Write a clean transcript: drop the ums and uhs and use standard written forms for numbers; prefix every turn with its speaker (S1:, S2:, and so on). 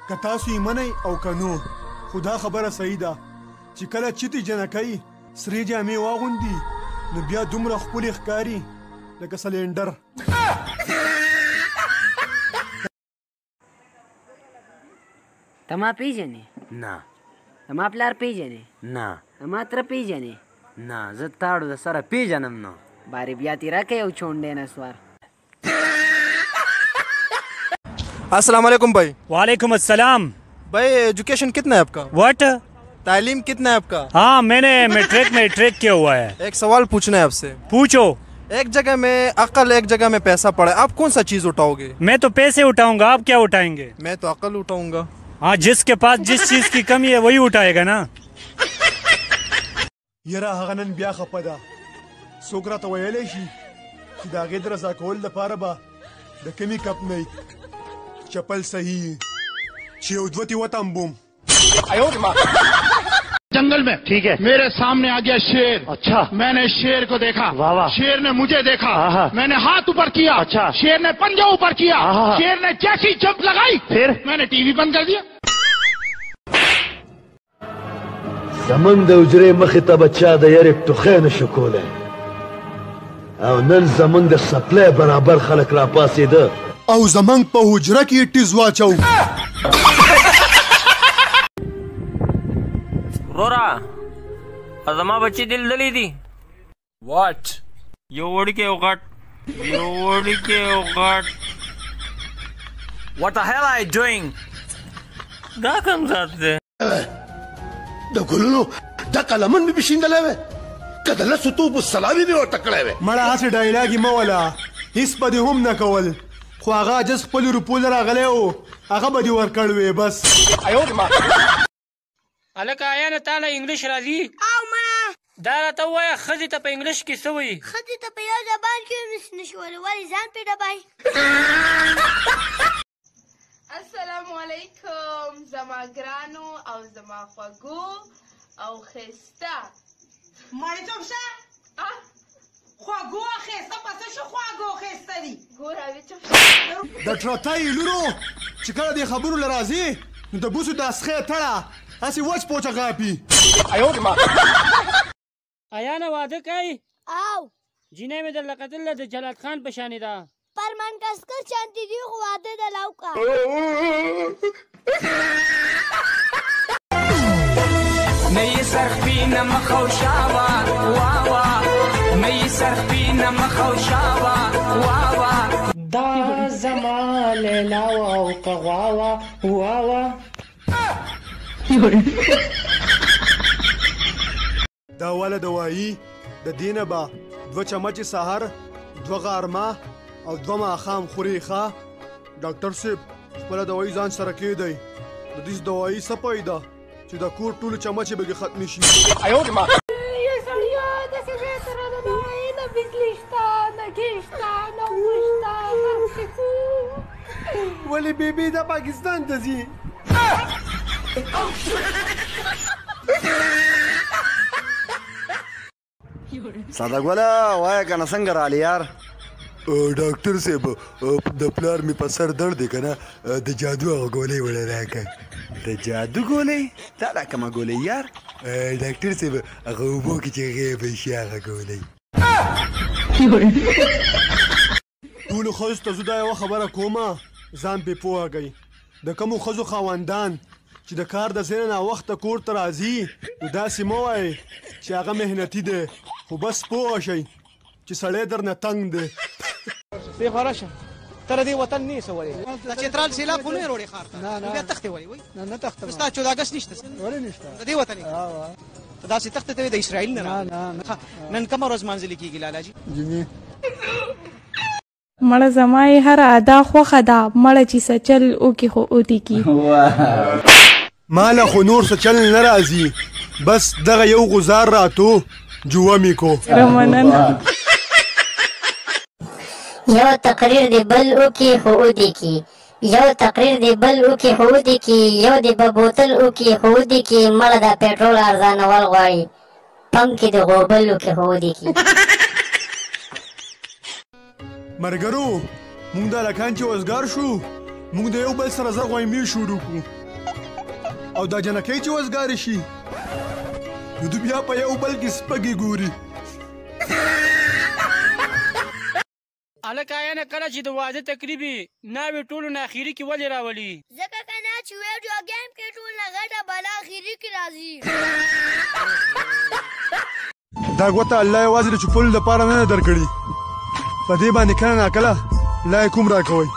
S1: که تاسو یې منئ او که نو، خو دا خبره صحیح ده چې کله چتې جنکۍ سرې جامې واغوندي نو بیا دومره ښکلې ښکاري لکه سلینډر.
S2: ته ما پیژنې؟
S3: نه.
S2: ته ما پلار پیژنې؟
S3: نه.
S2: ته ما تره پیژنې؟
S3: نه، زه تاړو د سره پیژنم. نو
S2: بارې بیا تې راکړه یو چونډی نسوار.
S4: अस्सलाम वालेकुम भाई।
S5: वालेकुम अस्सलाम।
S4: भाई एजुकेशन कितना है आपका?
S5: What?
S4: तालीम कितना है आपका?
S5: हाँ, मैंने मैट्रिक किया हुआ है।
S4: एक सवाल पूछना है आपसे।
S5: पूछो।
S4: एक जगह में अकल, एक जगह में पैसा पड़ा है, आप कौन सा चीज उठाओगे?
S5: मैं तो पैसे उठाऊंगा, आप क्या उठाएंगे?
S4: मैं तो अकल उठाऊंगा।
S5: हाँ, जिसके पास जिस चीज की कमी है वही उठाएगा ना।
S1: یاره هغه نن بیا خفه ده. څوک راته ویلی شي چې د هغې د رضا کولو دپاره به د کمې کپنۍ چپل صحیح چې یو دوه تې وتمبوم.
S6: जंगल में, ठीक है, मेरे सामने आ गया शेर। अच्छा। मैंने शेर को देखा, वाह वाह। शेर ने मुझे देखा, मैंने हाथ ऊपर किया, अच्छा। शेर ने पंजा ऊपर किया, शेर ने जैसी जंप लगाई, फिर मैंने टीवी बंद कर दिया।
S7: زمونږ د حجرې مخې ته به چا د یرې ټوخی نه شو کولی او نن زمونږ د سپلی برابر خلک راپاڅېده
S1: او زمونږ په حجره کې یې ټیز واچو.
S8: وروره، زما بچي دې لیدلي دي؟
S9: واټ؟
S8: یو وړوکی یو غټ، یو وړوکی یو غټ.
S9: What the hell are you doing?
S8: دا کوم ذات دی؟
S7: د ګلونو ډکه لمن مې پېښېندلی وی، که د لسو توپو سلامي مې ورته کړی وی.
S1: مړه هسې ډایلاګ یې مه وله، هېڅ به دې هم نه کول، خو هغه عاجز خپلو روپو له راغلی و، هغه به دې ورکړ وی بس.
S8: هلکه آیا نه تا له انګلیش راځي؟
S10: او مړه.
S8: دا راته ووایه ښځې ته په انګلیش کې څه وایي؟
S10: ښځې ته په یو زبان کې هم نه شي ویلی، ولې ځان پرې ډبوي؟
S11: السلام علیکم زما ګرانو او زما خوږو او ښایسته.
S12: مړې چوپ شه. خوږو ښایسته په څه شو؟ خوږو ښایسته دي.
S11: ګوره وې چوپ شه.
S1: د ټرتۍ لورو چې کله دې خبرو له راځي نو د بوسو د اسخې تړه هسې وچ پوچه غاپي.
S8: آیا نه واده کوي؟
S10: او.
S8: جینۍ مې درله کتله د جلاد خان په شانې ده.
S10: پرمان کسکر شانتي دي خو واده د لوکا.
S13: نه یې سرخپینه مخ او شا وه وا وا، نه یې سرخپینه مخ او شا وه وا وا.
S14: دا زما لیلا وه او که غوا وه وا وا.
S1: دا واله دوایي د دې نه به دوه چمچې سهار، دوه غرمه او دوه ماښام خورې. ښه ډاکټر صاحب خپله دوایي ځان سره کېږدئ، د دې دوایي څه پیدا چې د کور ټولې چمچې به کې ختمې شي.
S15: سړیه داسې ځای ته راننوئ، نه بجلي شته، نه ګیس شته، نه اوبه شته، غرق شي څو.
S1: ولې بیبي دا پاکستان ته ځي؟
S16: ساده ګله وایه که نه څنګه راغلې یار؟
S1: ډاکټر صاحب د پلار مې په سر درد دی که نه، د جادو هغه ګولۍ وړی راکړه.
S16: د جادو ګولۍ؟ دا لا کومه ګولۍ یار؟
S1: ډاکټر صاحب هغه اوبو کې چې غیب شي هغه ګولۍ. ټولو ښځو ته زه دا یوه خبره کومه، ځان پرې پوهه کړئ. د کومو ښځو خاوندان چې د کار د ځای نه ناوخته کور ته راځي نو داسې مه وایئ چې هغه محنتي دی، خو بس پوه شئ چې سړی درنه تنګ دی.
S17: پېښه راشه، ته له دې وطن نه یې څه ولې؟ د چترال سېلاب خو نه یې راوړې ښار ته، نو بیا تښتې ولې؟ وایي
S18: نه تښتم.
S17: ستا چوداګس نشته؟
S18: ولې نشته؟
S17: د دې وطن یې ته داسې تښتې ته د اسرائیل نه راغلې. نن کومه ورځ لمانځل کېږي لالا جي؟
S18: جمعې.
S15: مړه زما یې هره ادا خوښه ده، مړه چې څه چل وکړي خو ودې کي.
S1: ماله خو نور څه چل نه راځي، بس دغه یو غزار راتو جوه مې کو.
S15: مننه.
S19: یو تقریر دی بل وکي خو ودې کي، یو تقریر دی بل وکي خو ودې کي، یو دی به بوتل وکي خو ودې کي، مړه دا پټرول ارزانول غواړي، پمپ کې د غوبل وکي خو ودې کي.
S1: مرګرو مونږ د هلکان چې وزګار شو، موږ د یو بل سره زر غویمې شروع کړو، او دا جنکۍ چې وزګارې شي نو دوی بیا په یو بل کې سپږې ګوري.
S8: هلکه آیا کله چې د واده تقریب وي ناوې ټولو نه اخري کې ولې راولي؟
S10: ځکه که نه چې ویډیو ګیم کې ټول نه غټه بلا اخري کې راځي.
S1: دا ګوته الله یوازې د چوپلو لپاره نه ده درکړي، په دې باندې کله ناکله لایک هم راکوئ.